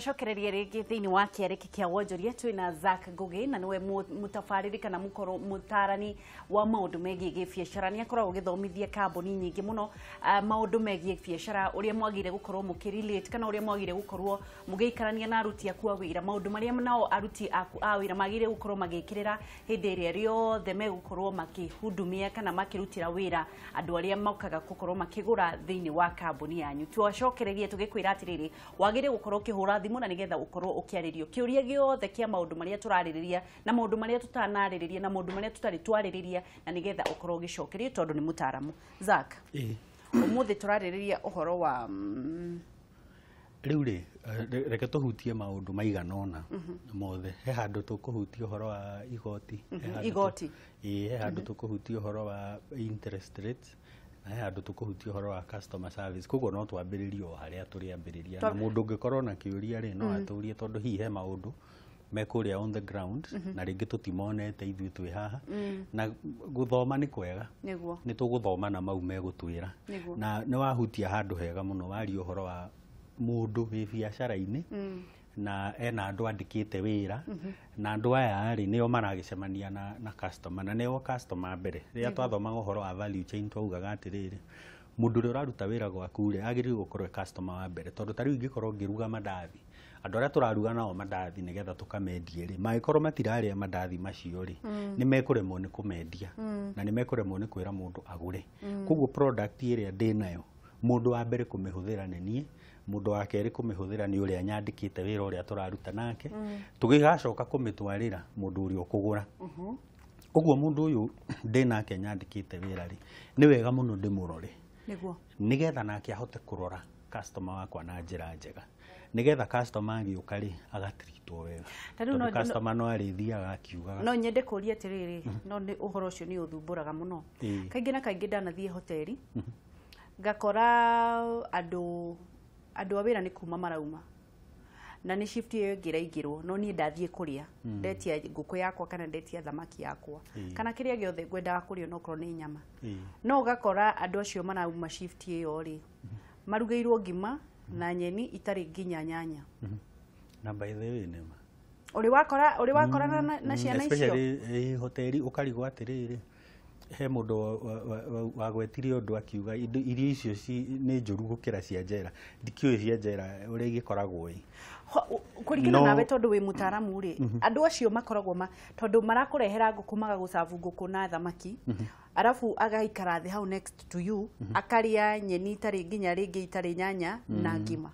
Twacokereria rĩngĩ thĩinĩ wa kĩarĩki kĩa wonjoria. Twĩna Zack Ngugi na nĩwe mũtabarĩri kana mũkorwo mũtarani wa maũndũ megiĩ gĩbiacara. Nĩ akoragwo agĩthomithia kambuni nyingĩ mũno maũndũ megiĩ biacara, ũrĩa mwagĩrĩire gũkorwo mũkĩrelate kana ũrĩa mwagĩrĩire gũkorwo mũgĩikarania na aruti aku a wĩra, maũndũ marĩa nao aruti aku a wĩra magĩrĩire gũkorwo magĩkĩrĩra hĩndĩ ĩrĩa rĩothe megũkorwo makĩhudumia kana makĩrutĩra wĩra andũ arĩa mokaga gũkorwo makĩgũra thĩinĩ wa kambuni yanyu. Twacokereria tũgĩkwĩra atĩrĩrĩ, wagĩrĩire gũkorwo ũkĩhũra thimũ na nĩgetha ũkorwo ũkĩarĩrio kĩũria gĩothe kĩa maũndũ marĩa tũrarĩrĩria na maũndũ marĩa tũtanarĩrĩria na maũndũ marĩa tũtarĩ twarĩrĩria, na nĩgetha ũkorwo ũgĩcokerio tondũ nĩ mũtaaramu. Zack, ũmũthĩ tũrarĩrĩria ũhoro wa Rĩu rĩ, reke tũhutie maũndũ maigana ũna mothe. He handũ tũkũhutia ũhoro wa igoti, he handũ Igoti. Ĩĩ, he handũ tũkũhutia ũhoro wa interest rates, na he handũ tũkũhutia ũhoro wa customer service. Koguo no twambĩrĩrie o harĩa tũrĩambĩrĩria, na mũndũ ũngĩkorwo na kĩũria rĩ, no atũrie, tondũ hihi he maũndũ me kũrĩa on the ground na rĩngĩ tũtimonete ithuĩ twĩ haha, na gũthoma nĩ kwega. Nĩ tũgũthoma na mau megũtwĩra. Na nĩ wahutia handũ hega mũno, waria ũhoro wa mũndũ wĩ biacara-inĩ na ena andũ andĩkĩte wĩra, na andũ aya rĩ, nĩo maragĩcemania na customer, na nĩo customer mbere. Rĩrĩa twathomaga ũhoro wa value chain, twaugaga atĩrĩrĩ, mũndũ ũrĩa ũraruta wĩra gwaku rĩ, agĩrĩirwo gũkorwo e customer wa mbere, tondũ ta rĩu ingĩkorwo ngĩruga mandathi, andũ arĩa tũraruga nao mandathi nĩgetha tũkamendie rĩ, mangĩkorwo matirarĩa mandathi macio rĩ, nĩ mekũremwo nĩ kũmendia na nĩ mekũremwo nĩ kwĩra mũndũ agũre. Koguo product ĩrĩa ndĩnayo, mũndũ wa mbere kũmĩhũthĩra nĩ niĩ, mũndũ wa kerĩ kũmĩhũthĩra nĩ ũrĩa nyandĩkĩte wĩra ũrĩa tũraruta nake, tũgĩgacoka kũmĩtwarĩra mũndũ ũrĩa ũkũgũra. Ũguo mũndũ ũyũ ndĩnake nyandĩkĩte wĩra rĩ, nĩ wega mũno ndĩmũrore nĩgetha nake ahote kũrora customer wakwa na njĩra njega, nĩgetha customer agĩũka rĩ, agatreatwo wega. Ta rĩu tondũ customer no arĩthiaga akiugaga. No nyende kũria atĩrĩrĩ, no nĩ ũhoro ũcio nĩ ũthumbũraga mũno. Kaingĩ na kaingĩ ndanathiĩ hoteri ngakora andũ a wĩra nĩ kuma marauma na nĩ shift ĩyo ĩngĩ ĩraingĩrwo, no niĩ ndathiĩ kũrĩa, ndetia ngũkũ yakwa kana ndetia thamaki yakwa kana kĩrĩa gĩothe ngwendaga kũrĩa, onokorwo nĩ nyama, no ũgakora andũ acio marauma shift ĩyo rĩ, marugĩirwo ngima na nyeni itarĩ nginya nyanya. Na by the way nĩ ma. Ũrĩ wakorana na ciana icio? Especially hoteri, ũkarigwo atĩrĩrĩ, he mũndũ wagwetire ũndũ akiuga irio icio nĩ njũru gũkĩra cia njera. Ndikĩũĩ cia njera ũrĩa igĩkoragwo ĩ. Kũringana nawe, tondũ wĩ mũtaaramu rĩ, andũ acio makoragwo ma tondũ marakũrehera ngũkũ, magagũcabu ngũkũ na thamaki, arabu agaikara thĩ hau next to you akarĩa nyeni itarĩ nginya rĩngĩ itarĩ nyanya na ngima.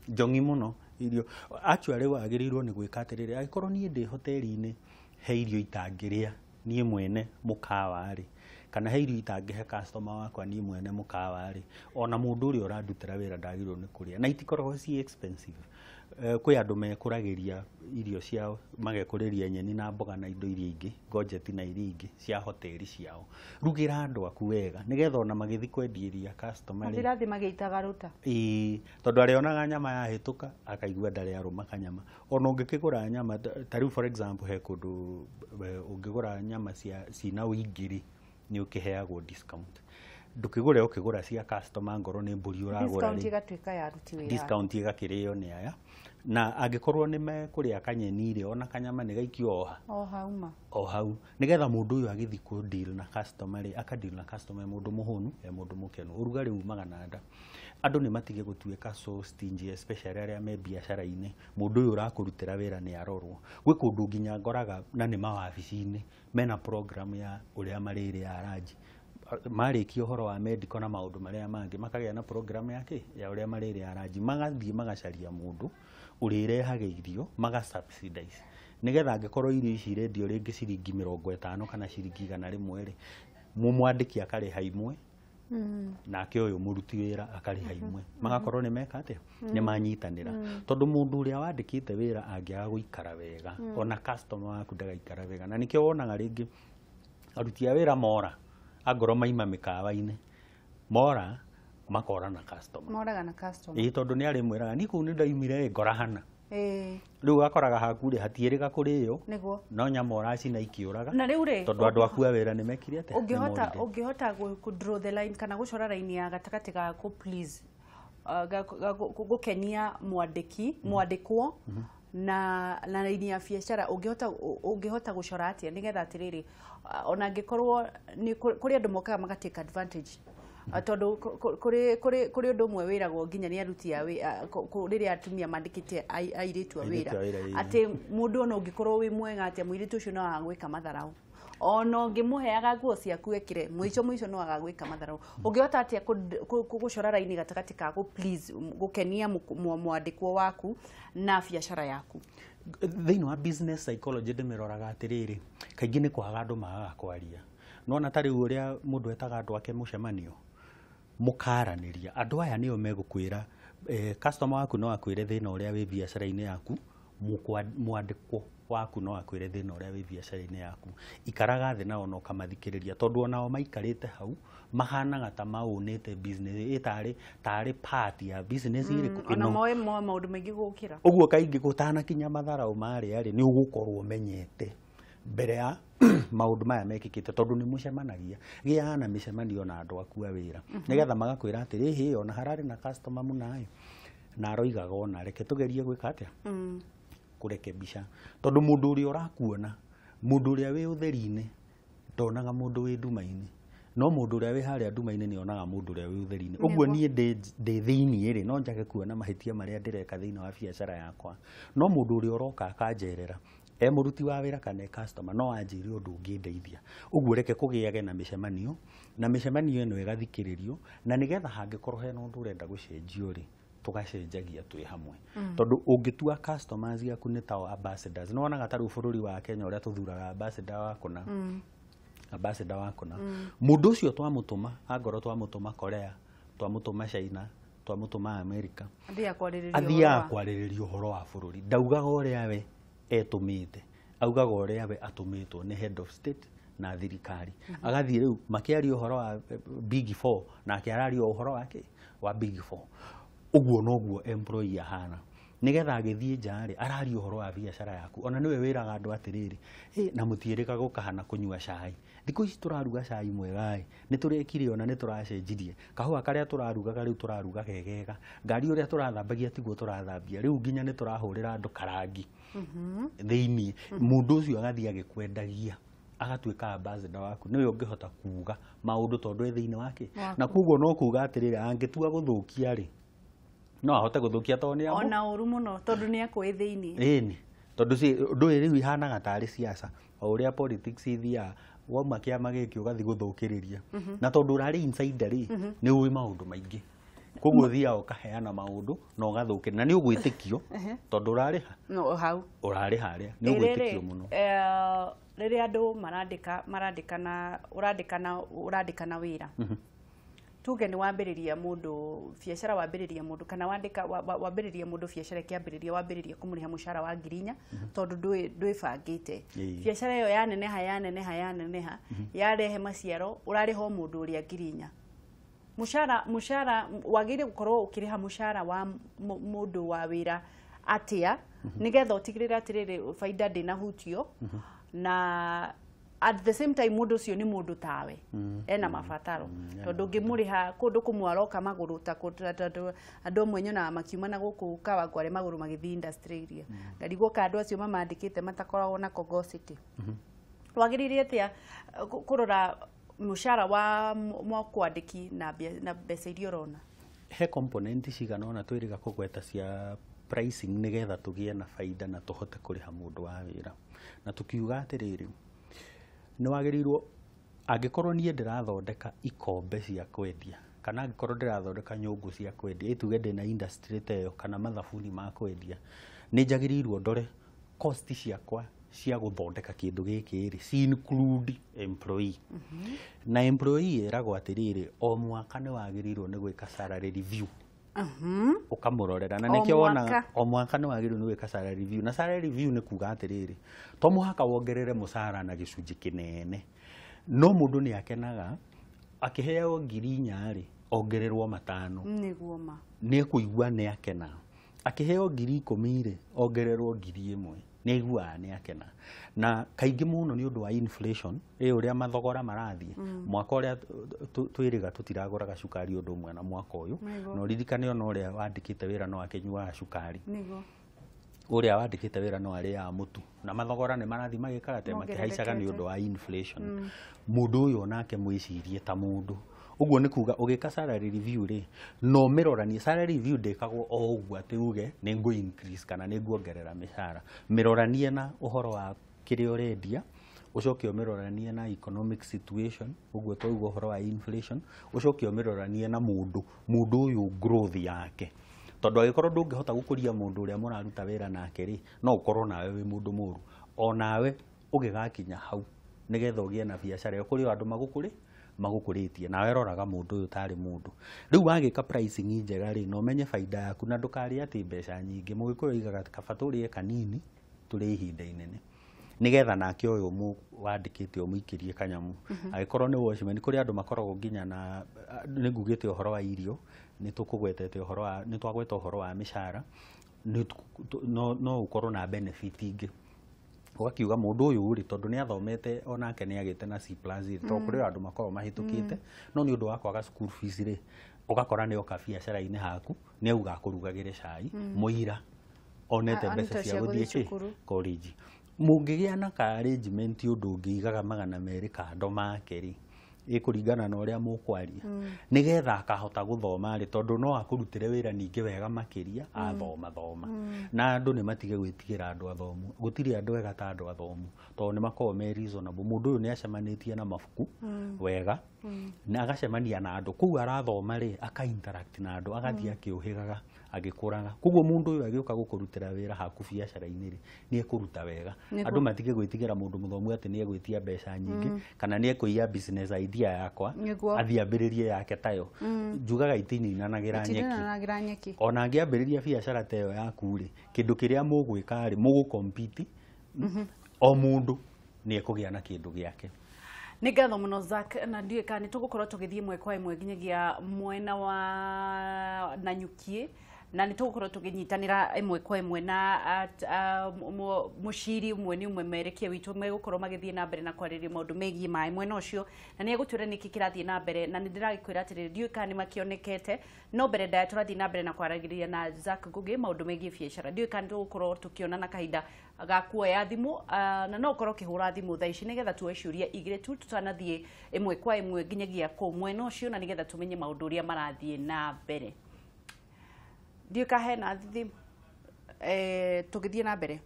Njongi mũno irio. Actually wagĩrĩirwo nĩ gwĩka atĩrĩrĩ, angĩkorwo niĩ ndĩ hoteri-inĩ he irio itangĩrĩa niĩ mwene mũkawa rĩ, kana he irio itangĩhe customer wakwa niĩ mwene mũkawa rĩ, ona mũndũ ũrĩa ũrandutĩra wĩra ndagĩrĩirwo nĩ kũrĩa, na itikoragwo ci expensive. Kwĩ andũ mekũragĩria irio ciao, magekũrĩria nyeni na mboga na indo iria ingĩ, gojeti na iria ingĩ cia hoteri ciao. Rugĩra andũ aku wega nĩgetha ona magĩthiĩ kwendieria customer rĩ, matirathiĩ magĩitaga rũta. Ĩĩ, tondũ arĩonaga nyama yahĩtũka akaigua ndarĩ arũma kanyama. Ona ũngĩkĩgũra nyama, ta rĩu for example he kũndũ ũngĩgũra nyama cia cina ũingĩ rĩ, nĩ ũkĩheagwo discount. Ndũkĩgũre ũkĩgũra cia customer, ngorwo nĩ mbũri ũragũra discount rĩ, ĩgatuĩka ya aruti wĩra. Discount ĩgakĩrĩo nĩ aya, na angĩkorwo nĩ mekũrĩa kanyeni rĩ, ona kanyama nĩ gaikio oha o hauma. O hau, nĩgetha mũndũ ũyũ agĩthiĩ kũ deal na customer rĩ, aka deal na customer e mũndũ mũhũnu, e mũndũ mũkenu. Ũrugarĩ umaga na nda. Andũ nĩ matige gũtuĩka so stingy, especially arĩa me biacara-inĩ. Mũndũ ũyũ ũrakũrutĩra wĩra nĩ arorwo. Gwĩ kũndũ nginya ngoraga na nĩ mawabici-inĩ mena program ya ũrĩa marĩrĩaga ranji marĩkia ũhoro wa medical na maũndũ marĩa mangĩ, makagĩa na program ya kĩ ya ũrĩa marĩrĩaga ranji, magathiĩ magacaria mũndũ ũrĩrehaga irio, maga subsidize, nĩgetha angĩkorwo irio ici irendio rĩngĩ ciringi 50 kana ciringi 100 rĩ, mũmwandĩki akarĩha imwe, nake ũyũ mũruti wĩra akarĩha imwe, magakorwo nĩ meka atĩa, nĩ manyitanĩra. Tondũ mũndũ ũrĩa wandĩkĩte wĩra angĩaga gũikara wega, ona customer waku ndagaikara wega. Na nĩkĩo wonaga rĩngĩ aruti a wĩra mora, angorwo maima mĩkawa-inĩ, mora makora na customer. Moraga na customer. Ĩĩ, tondũ nĩ arĩmwĩraga niĩ kũu nĩ ndaumire ngora hana. Rĩu ũgakoraga haku rĩ, hatiĩrĩga kũrĩo, no nyama ũracina ikĩũraga, Na rĩu rĩ, tondũ andũ aku a wĩra nĩ mekire atĩa? Nĩ ũngĩhota morire. Ũngĩhota kũ draw the line kana gũcora line ya gatagatĩ ga kũ please gũkenia mwandĩki mwandĩkwo na raini ya biacara ũngĩhota gũcora atĩa nĩgetha atĩrĩrĩ ona angĩkorwo nĩ kũrĩ andũ mokaga maga take advantage tondũ kũrĩ ũndũ ũmwe wĩragwo nginya nĩ aruti a rĩrĩa atumia mandĩkĩte airĩtu a wĩra atĩ mũndũ ona ũngĩkorwo wĩ mwega atĩa mũirĩtu ũcio no agagwĩka matharau ona ũngĩmũheaga nguo ciaku ekĩre mũico mũico no agagwĩka matharau. Ũngĩhota atĩa gũcora raini gatagatĩ ka gũ please gũkenia mwandĩkwo waku na biacara yaku? Thĩinĩ wa business psychology ndĩmĩroraga atĩrĩrĩ, kaingĩ nĩ kwaga andũ magaga kwaria. Nona ta rĩu ũrĩa mũndũ etaga andũ ake mũcemanio mũkaranĩria, andũ aya nĩo megũkwĩra customer waku no akwĩre thĩna ũrĩa wĩ biacara-inĩ yaku, mwandĩkwo waku no akwĩre thĩna ũrĩa wĩ biacara-inĩ yaku. Ikaraga thĩ nao na ũkamathikĩrĩria tondũ onao maikarĩte hau mahanaga ta maũnĩte business ĩtarĩ tarĩ part ya business ĩrĩkũ ona moe maũndũ maingĩ gũkĩra ũguo. Kaingĩ gũtanakinya matharau marĩa rĩ, nĩ ũgũkorwo ũmenyete mbere ya maũndũ maya mekĩkĩte tondũ nĩ mũcemanagia. Gĩaga na mĩcemanio na andũ aku a wĩra nĩgetha magakwĩra atĩrĩ, hĩ ona hararĩ na customer mũnaĩ na aroigaga ona reke tũgerie gwĩka atĩa kũrekebisha, tondũ mũndũ ũrĩa ũrakuona, mũndũ ũrĩa wĩ ũtheri-inĩ ndonaga mũndũ wĩ nduma-inĩ, no mũndũ ũrĩa wĩ harĩa nduma-inĩ nĩ onaga mũndũ ũrĩa wĩ ũtheri-inĩ. Ũguo niĩ ndĩ thĩiniĩ rĩ, no njage kuona mahĩtia marĩa ndĩreka thĩinĩ wa biacara yakwa, no mũndũ ũrĩa ũroka akanjerera e mũruti wa wĩra kana e customer no anjĩre ũndũ ũngĩndeithia. Ũguo reke kũgĩage na mĩcemanio, na mĩcemanio ĩno ĩgathikĩrĩrio, na nĩgetha hangĩkorwo hena ũndũ ũrenda gũcenjio rĩ, tũgacenjagia twĩ hamwe. Tondũ ũngĩtua customers aku nĩ tao ambassadors, nĩ wonaga ta rĩu bũrũri wa Kenya ũrĩa tũthuraga ambassador wa kũna, ambassador wa kũna, mũndũ ũcio twamũtũma, angorwo twamũtũma Korea, twamũtũma China, twamũtũma America, athiaga kwarĩrĩria ũhoro wa bũrũri. Ndaugaga ũrĩa we etũmĩte, augaga ũrĩa we atũmĩtwo nĩ head of state na thirikari. Agathiĩ rĩu makĩaria ũhoro wa Big Four, nake araria ũhoro wake wa Big Four. Ũguo noguo employee ahana, nĩgetha agĩthiĩ nja rĩ, araria ũhoro wa biacara yaku. Ona nĩwe wĩraga andũ atĩrĩrĩ, na mũtiĩrĩga gũkahana kũnyua cai, thikũ ici tũraruga cai mwega ĩ, nĩ tũrekire ona nĩ tũracenjirie kahũa karĩa tũrarugaga rĩu tũraruga gegega, ngari ũrĩa tũrathambagia tiguo tũrathambia rĩu, nginya nĩ tũrahũrĩra andũ karangi thĩiniĩ. Mũndũ ũcio agathiĩ agĩkwendagia, agatuĩka ambassador waku, nĩwe ũngĩhota kuga maũndũ tondũ e thĩinĩ wake. Na koguo no kuga atĩrĩrĩ, angĩtua gũthũkia rĩ, no ahote gũthũkia tondũ nĩ ona ũru mũno tondũ nĩ akũĩ thĩiniĩ. Ĩni, tondũ ndũĩ rĩu ihanaga tarĩ siasa, o ũrĩa politics ithiaga, wauma kĩama gĩkĩ ũgathiĩ gũthũkĩrĩria, na tondũ ũrarĩ insider rĩ, nĩ ũĩ maũndũ maingĩ, koguo ũthiaga ũkaheana maũndũ na ũgathũkĩria, na nĩ ũgwĩtĩkio tondũ ũrarĩha no hau ũrarĩha harĩa, nĩ ũgwĩtĩkio mũno. Rĩrĩa andũ marandĩkana ũrandĩkana wĩra, tuge nĩ wambĩrĩria mũndũ biacara, wambĩrĩria mũndũ kana wandĩka wambĩrĩria mũndũ biacara ĩkĩambĩrĩria, wambĩrĩria kũmũrĩha mũcara wa 4,000 tondũ ndwĩbangĩte. Biacara ĩyo yaneneha yaneneha yaneneha yarehe maciaro, ũrarĩha o mũndũ ũrĩa 4,000. Mũcara wagĩrĩire gũkorwo ũkĩrĩha mũcara wa mũndũ wa wĩra atĩa nĩgetha ũtigĩrĩre atĩrĩrĩ baida ndĩnahutio, na at the same time mũndũ ũcio nĩ mũndũ tawe ena mabataro, tondũ ũngĩmũrĩha kũndũ kũmwe aroka magũrũ ta andũ amwe nyonaga makiuma na gũkũ Kawangware magũrũ magĩthiĩ industry area, ngarigwo ka andũ acio mamandĩkĩte matakoragwo na Kogosity. Wagĩrĩire atĩa kũrora mũcara wa mwandĩki na mbeca iria ũrona? He component cigana ũna twĩrĩga kũgweta cia pricing nĩgetha tũgĩe na baida na tũhote kũrĩha mũndũ wa wĩra. Na tukiuga atĩrĩrĩ, nĩ wagĩrĩirwo, angĩkorwo niĩ ndĩrathondeka ikombe cia kwendia kana angĩkorwo ndĩrathondeka nyũngũ cia kwendia, ĩtuge ndĩna industry ta ĩyo kana mathabuni ma kwendia, nĩ njagĩrĩirwo ndore cost ciakwa cia gũthondeka kĩndũ gĩkĩ rĩ, ci include employee. Na employee ĩragwo atĩrĩrĩ, o mwaka nĩ wagĩrĩirwo nĩ gwĩka salary review. Ũkamũrorera, na nĩkĩo wonaga o mwaka nĩ wagĩrĩirwo nĩ gwĩka salary review. Na salary review nĩ kuga atĩrĩrĩ, to mũhaka wongerere mũcara na gĩcunjĩ kĩnene, no mũndũ nĩ akenaga akĩheo 4,000 rĩ, ongererwo 5, nĩguo ma nĩ ekũigua nĩ akena. Akĩheo 10,000 rĩ, ongererwo 1,000. Nĩ aiguaga nĩ akena. Na kaingĩ mũno nĩ ũndũ wa inflation, ĩ ũrĩa mathogora marathiĩ. Mwaka ũrĩa twĩrĩga tũtiragũraga cukari ũndũ ũmwe na mwaka ũyũ. Na ũririkane ona ũrĩa wandĩkĩte wĩra no akĩnyuaga cukari. Ũrĩa wandĩkĩte wĩra no arĩaga mũtu. Na mathogora nĩ marathiĩ magĩkara makĩhaicaga nĩ ũndũ wa inflation. Mũndũ ũyũ onake mwĩcirie ta mũndũ. Ũguo nĩ kuga ũgĩka salary review rĩ, no mĩroranie. Salary review ndĩkagwo o ũguo atĩ uge nĩ ngũ increase kana nĩ nguongerera mĩcara. Mĩroranie na ũhoro wa kĩrĩa ũrendia, ũcoke ũmĩroranie na economic situation, ũguo twauga ũhoro wa inflation, ũcoke ũmĩroranie na mũndũ ũyũ growth yake. Tondũ angĩkorwo ndũngĩhota gũkũria mũndũ ũrĩa mũraruta wĩra nake rĩ, no ũkorwo nawe wĩ mũndũ mũru. O nawe ũgĩgakinya hau nĩgetha ũgĩe na biacara ĩyo, kũrĩ o andũ magũkũrĩtie, nawe roraga mũndũ ũyũ tarĩ mũndũ. Rĩu wagĩka pricing njega rĩ, na ũmenye baida yaku na ndũkarĩe atĩ mbeca nyingĩ. Mũgĩkũyũ oigaga kaba tũrĩe kanini tũrĩe ihinda inene, nĩgetha nake ũyũ wandĩkĩte ũmũikĩrie kanyamu. Angĩkorwo nĩ watchman, kũrĩ andũ makoragwo nginya na nĩ ngugĩte ũhoro wa irio, nĩ tũkũgwetete ũhoro wa, nĩ twagweta ũhoro wa mĩcara, no ũkorwo na benefit ingĩ. Ũgakiuga mũndũ ũyũ rĩ, tondũ nĩ athomete onake nĩ agĩte na C plus rĩ, tondũ kũrĩ andũ makoragwo mahĩtũkĩte, no nĩ ũndũ wa kwaga school fees rĩ, ũgakora nĩ oka biacara-inĩ haku, nĩ auga akũrugagĩre cai, mũira onete mbeca cia gũthiĩ college. Mũngĩgĩa na ka arrangement ũndũ ũngĩigaga 200 kando make rĩ, ĩkũringana na ũrĩa mũkwaria, nĩgetha akahota gũthoma rĩ, tondũ no akũrutĩre wĩra ningĩ wega makĩria athoma thoma. Na andũ nĩ matige gwĩtigĩra andũ athomu. Gũtirĩ andũ ega ta andũ athomu, tondũ nĩ makoragwo me reasonable. Mũndũ ũyũ nĩ acemanĩtie na mabuku wega, na agacemania na andũ kũu arathoma rĩ, aka interact na andũ, agathiĩ akĩũhĩgaga agĩkũraga. Koguo mũndũ ũyũ agĩũka gũkũrutĩra wĩra haku biacara-inĩ rĩ, nĩ ekũruta wega. Andũ matige gwĩtigĩra mũndũ mũthomu atĩ nĩ egwĩtia mbeca nyingĩ, kana nĩ ekũiya business idea yakwa athiĩ ambĩrĩrie yake tayo. Njugaga itininanagĩra nyeki. Ona angĩambĩrĩria biacara ta ĩyo yaku rĩ, kĩndũ kĩrĩa mũgwĩka rĩ, mũgũ compete, o mũndũ nĩ ekũgĩa na kĩndũ gĩake. Nĩ ngatho mũno Zack, na ndiũĩ kana nĩ tũgũkorwo tũgĩthiĩ ĩmwe kwa ĩmwe nginyagia mwena wa Nanyuki, na nĩ tũgũkorwo tũkĩnyitanĩra ĩmwe kwa ĩmwe na mũciri ũmwe nĩ ũmwe merekia witũ megũkorwo magĩthiĩ na mbere na kwarĩrĩria maũndũ megiĩ maĩ mwena ũcio, na nĩ egũtwĩra nĩkĩ kĩrathiĩ na mbere. Na nĩ ndĩragĩkwĩra atĩrĩrĩ, ndiũĩ kana nĩ makĩonekete, no mbere ndaya tũrathiĩ na mbere na kwaragĩrĩria na Zack Ngugi maũndũ megiĩ biacara. Ndiũĩ kana tũgũkorwo tũkĩonana kahinda ga kuoya thimũ, na no ũkorwo ũkĩhũra thimũ thaa ici nĩgetha tuoe ciũria igĩrĩ tu tũtanathiĩ ĩmwe kwa ĩmwe nginyagia kũu mwena ũcio, na nĩgetha tũmenye maũndũ ũrĩa marathiĩ na mbere. Ndiũĩ kana hena thimũ tũgĩthiĩ na mbere.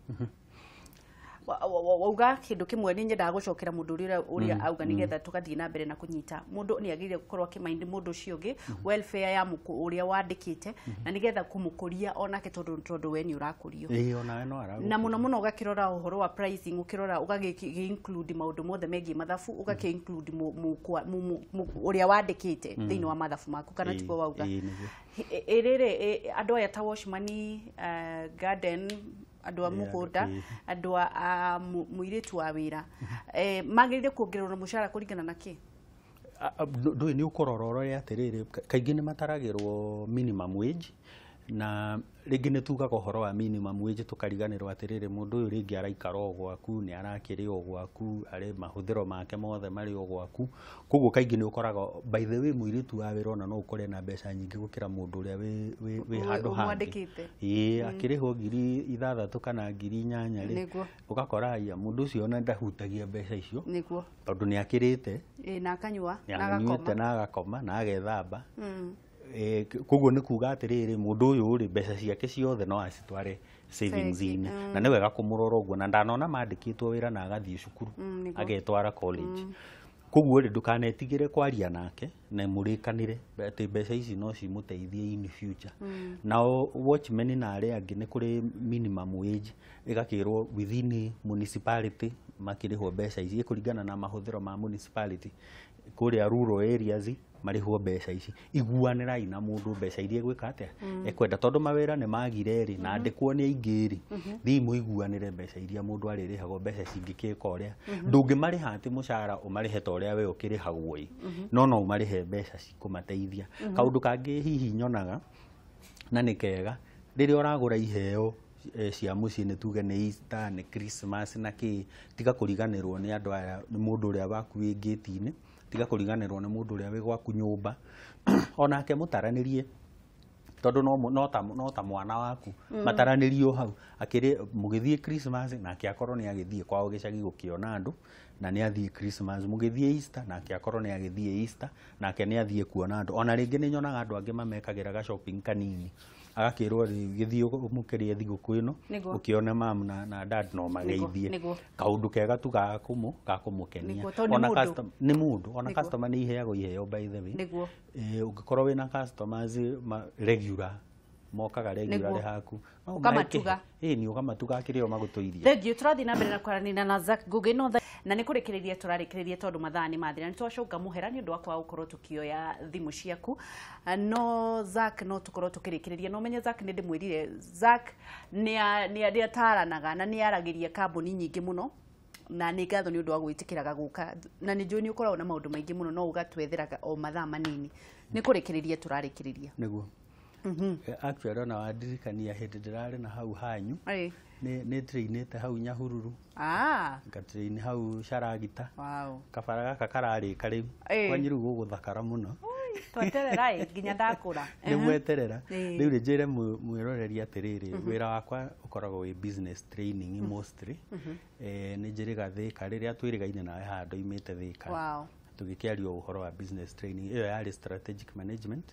Wauga kĩndũ kĩmwe nĩ nyendaga gũcokera mũndũ ũrĩa auga nĩgetha tũgathiĩ na mbere na kũnyita. Mũndũ nĩ agĩrĩire gũkorwo akĩmaindi mũndũ ũcio ũngĩ welfare ya ũrĩa wandĩkĩte, na nĩgetha kũmũkũria onake tondũ we nĩ ũrakũrio. Na mũno mũno ũgakĩrora ũhoro wa pricing, ũkĩrora ũgagĩ include maũndũ mothe megiĩ mathabu, ũgakĩ include ũrĩa wandĩkĩte thĩinĩ wa mathabu maku, kana tiguo wauga? Ĩrĩrĩ andũ aya ta watchman, garden, andũ a mũgũnda, andũ a mũirĩtu wa wĩra, magĩrĩire kuongererwo mũcara kũringana na kĩ? Ndũĩ nĩ ũkũrora ũrore atĩrĩrĩ, kaingĩ nĩ mataragĩrwo minimum wage, na rĩngĩ nĩ tugaga ũhoro wa minimum wage tũkariganĩrwo atĩrĩrĩ, mũndũ ũyũ rĩngĩ araikara o gwaku, nĩ arakĩrĩa o gwaku, arĩ mahũthĩro make mothe marĩ o gwaku. Koguo kaingĩ nĩ ũkoraga, by the way, mũirĩtu wa wĩra ona no ũkore na mbeca nyingĩ gũkĩra mũndũ ũrĩa wĩ handũ hangĩ. Ĩĩ, akĩrĩhwo 6,000 kana 8,000 rĩ, ũgakora aya mũndũ ũcio ona ndahutagia mbeca icio, tondũ nĩ akĩrĩte, na akanyua, na agakoma, na agethamba. Koguo nĩ kuga atĩrĩrĩ, mũndũ ũyũ rĩ, mbeca ciake ciothe no acitware savings-inĩ, na nĩ wega kũmũrora ũguo. Na ndanona mandĩkĩtwo wĩra na agathiĩ cukuru, agetwara college. Koguo rĩ, ndũkanetigĩre kwaria nake na mũrĩkanĩre atĩ mbeca ici no cimũteithie in future. Nao watchmen na arĩa angĩ nĩ kũrĩ minimum wage, ĩgakĩrwo within municipality makĩrĩhwo mbeca ici, ĩkũringana na mahũthĩro ma municipality. Kũrĩa rural areas marĩhwo mbeca ici. Iguanĩrai na mũndũ mbeca iria egwĩka atĩa ekwenda, tondũ mawĩra nĩ magire rĩ, na andĩkwo nĩ aingĩ rĩ, thiĩ mũiguanĩre mbeca iria mũndũ arĩrĩhagwo, mbeca cingĩkĩka ũrĩa. Ndũngĩmarĩha atĩ mũcara ũmarĩhe ta ũrĩa we ũkĩrĩhagwo ĩ, no no ũmarĩhe mbeca cikũmateithia. Kaũndũ kangĩ hihi nyonaga na nĩ kega, rĩrĩa ũragũra iheo cia mũciĩ, nĩ tuge nĩ Easter, nĩ Christmas na kĩ, tiga kũriganĩrwo nĩ andũ aya, nĩ mũndũ ũrĩa waku wĩ ngĩti-inĩ, tiga kũriganĩrwo nĩ mũndũ ũrĩa wĩ gwaku nyũmba, onake mũtaranĩrie, tondũ no ta mwana waku, mataranĩrio hau akĩrĩ mũgĩthiĩ Christmas, nake akorwo nĩ agĩthiĩ kwao gĩcagi gũkĩona andũ na nĩ athiĩ Christmas, mũgĩthiĩ Easter, nake akorwo nĩ agĩthiĩ Easter, nake nĩ athiĩ kuona andũ. Ona rĩngĩ nĩ nyonaga andũ angĩ mamekagĩra ga shopping kanini, agakĩrwo rĩ gĩthiĩ mũkĩrĩe thigũkũ ĩno, ũkĩone mam na dad no mageithie, kaũndũ kega tu ga kũmũkenia. Nĩguo, tondũ nĩ Ona mũndũ. Nĩ mũndũ ona customer nĩ iheagwo iheo, by the way. Ũngĩkorwo wĩna customers regular, mokaga regularly haku, no Ũkamatuga. ũmahe. Ĩni, ũkamatuga akĩrĩ o magũtũirie. Thengiũ. Tũrathiĩ na mbere na kwaranĩria na Zack Ngugi, no na nĩ kũrĩkĩrĩria tũrarĩkĩrĩria tondũ mathaa nĩ mathira. Nĩ twacũnga mũhera nĩ ũndũ wa kwaga gũkorwo tũkĩoya thimũ ciaku. No Zack, no tũkorwo tũkĩrĩkĩrĩria, no menye Zack, nĩ ndĩmwĩrire Zack nĩ ataranaga na nĩ aragĩria kambuni nyingĩ mũno, na nĩ ngatho nĩ ũndũ wa gwĩtĩkĩraga gũka, na nĩ njũĩ nĩ ũkoragwo na maũndũ maingĩ mũno, no ũgatwetheraga o mathaa manini. Nĩ kũrĩkĩrĩria tũrarĩkĩrĩria. Nĩguo. Actually ona wandirikania hĩndĩ ndĩrarĩ na hau hanyu, nĩ trainĩte hau Nyahururu, ngatrain hau Caragita, kabara gaka kararĩka rĩu. Kwanyu rĩu gũgũthakara mũno. Tweterera ĩ nginya ndakũra. Nĩ mweterera. Rĩu rĩ njĩre mwĩroreri atĩrĩrĩ, wĩra wakwa ũkoragwo wĩ business training mostly. Nĩ njĩrĩga Thĩka rĩrĩa twĩrĩgaine nawe haha, ndoimĩte Thĩka, tũgĩkĩaria ũhoro wa business training. Ĩyo yarĩ strategic management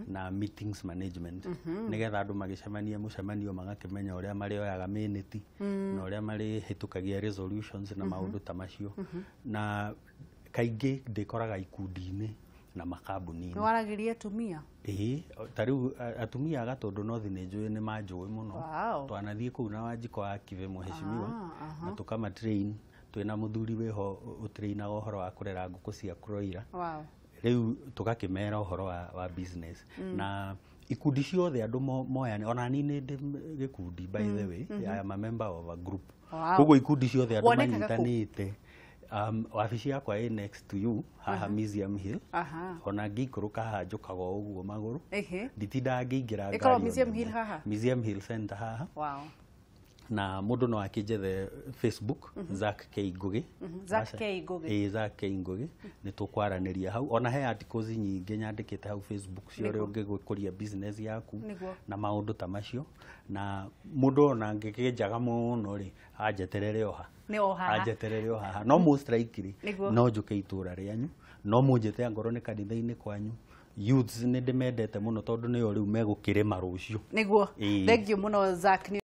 na meetings management, nĩgetha andũ magĩcemania mũcemanio magakĩmenya ũrĩa marĩoyaga minute na ũrĩa marĩhĩtũkagia resolutions na maũndũ ta macio. Na kaingĩ ndĩkoraga ikundi-inĩ na makambuni-inĩ. Nĩ waragĩria atumia? Ĩĩ, ta rĩu atumia a Gatũndũ North nĩ njũĩ nĩ manjũĩ mũno. Twanathiĩ kũu na Wanjikũ wa Kibe, mũhecimiwa, na tũkama train twĩna mũthuri wĩho ũtrainaga ũhoro wa kũrera ngũkũ cia broiler. Rĩu tũgakĩmera ũhoro wa business na ikundi ciothe andũ moyane. Ona niĩ nĩ ndĩ gĩkundi, by the way. I am a member of a group. Koguo ikundi ciothe andũ Wonekaga kũ? manyitanĩte, wabici yakwa ĩ next to you haha Museum Hill. Ona ngĩikũrũka haha njũkaga o ũguo magũrũ, nditindaga ngĩingĩra Ĩkoragwo ngari o Museum nene. Hill haha? Museum Hill Center haha. Na mũndũ no akĩnjethe Facebook, Zack K Ngugi. Zack K. Ngugi. Ĩĩ, Zack K Ngugi, nĩ tũkwaranĩria hau. Ona he articles nyingĩ nyandĩkĩte hau Facebook cia ũrĩa ũngĩgũkũria business yaku na maũndũ ta macio. Na mũndũ ona angĩkĩnjaga mũno rĩ, anjeterere o ha, Nĩ o haha. anjeterere o haha. No most likely no njũke itũra rĩanyu, no mũnjĩte angorwo nĩ kanitha-inĩ kwanyu. Youths nĩ ndĩmendete mũno tondũ nĩo rĩu megũkĩrĩma rũciũ. Nĩguo. Ĩĩ. Thengiũ mũno, Zack. Nĩ